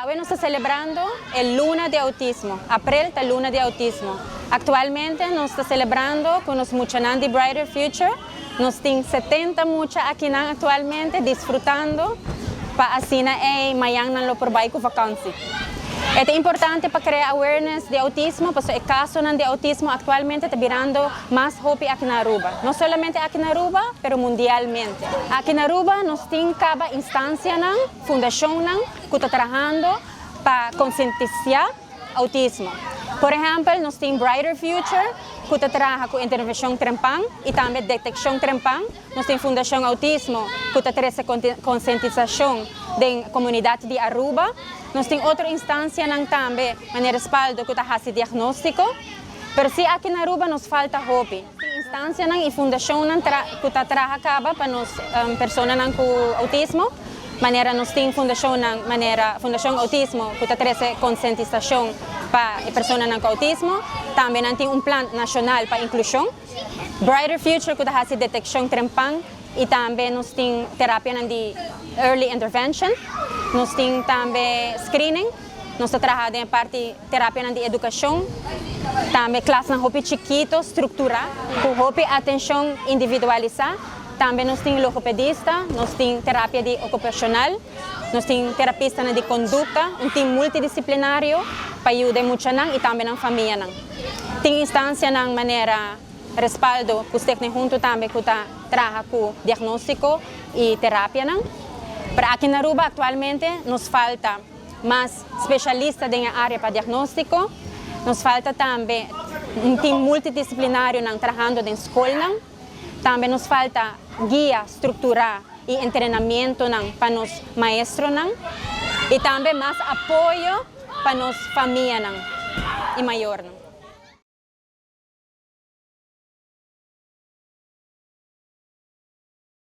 Awe nos ta celebrando e Luna di Autismo. April ta Luna di Autismo. Actualmente nos ta celebrando cu nos muchanan di Brighter Future. Nos tin 70 mucha akinan actualmente disfrutando pa asina ey mañan nan lo por bay cu vakantie. E ta importante pa crea awareness di autismo, pasobra e casonan di autismo actualmente ta birando mas hopi aki na Aruba. No solamente aki na Aruba, pero mundialmente. Aki na Aruba nos tin caba instancianan, fundacionnan cu ta trahando pa concientisa autismo. Por ehempel, nos tin Brighter Future, cu ta traha cu intervencion trempan y tambe deteccion trempan. Nos tin Fundacion Autismo, cu ta trece concientisacion den comunidad di Aruba. Nos tin otro instancianan tambe, manera Respaldo, cu ta haci diagnostico. Pero si aki na Aruba nos falta hopi. Tin instancianan y fundacionnan cu ta traha caba pa nos personanan cu autismo. Manera nos tin fundacionnan manera Fundacion Autismo, cu ta trece concientisacion pa personanan cu autismo. Tambe nan tin un plan nacional pa inclusion. Brighter Future, cu ta haci deteccion trempan y tambe nos tin terapianan di early intervention. Nos tin tambe screening. Nos ta traha den parti terapianan di educacion. Tambe klasnan hopi chikito, structura, cu hopi atencion individualisa. Tambe nos tin logopedista, nos tin terapia di ocupacional, nos tin terapistanan di conducta, un team multidisciplinario pa yuda muchanan y tambe nan famianan. Tin instancianan manera Respaldo cu Stichting Hunto tambe cu ta traha cu diagnostico y terapianan. Pero aki na Aruba actualmente nos falta mas specialista den e area pa diagnostico. Nos falta tambe un team multidisciplinarionan trahando den scolnan. Tambe nos falta guia structura y entrenamientonan pa nos maestronan. Y tambe mas apoyo pa nos famianan y mayornan.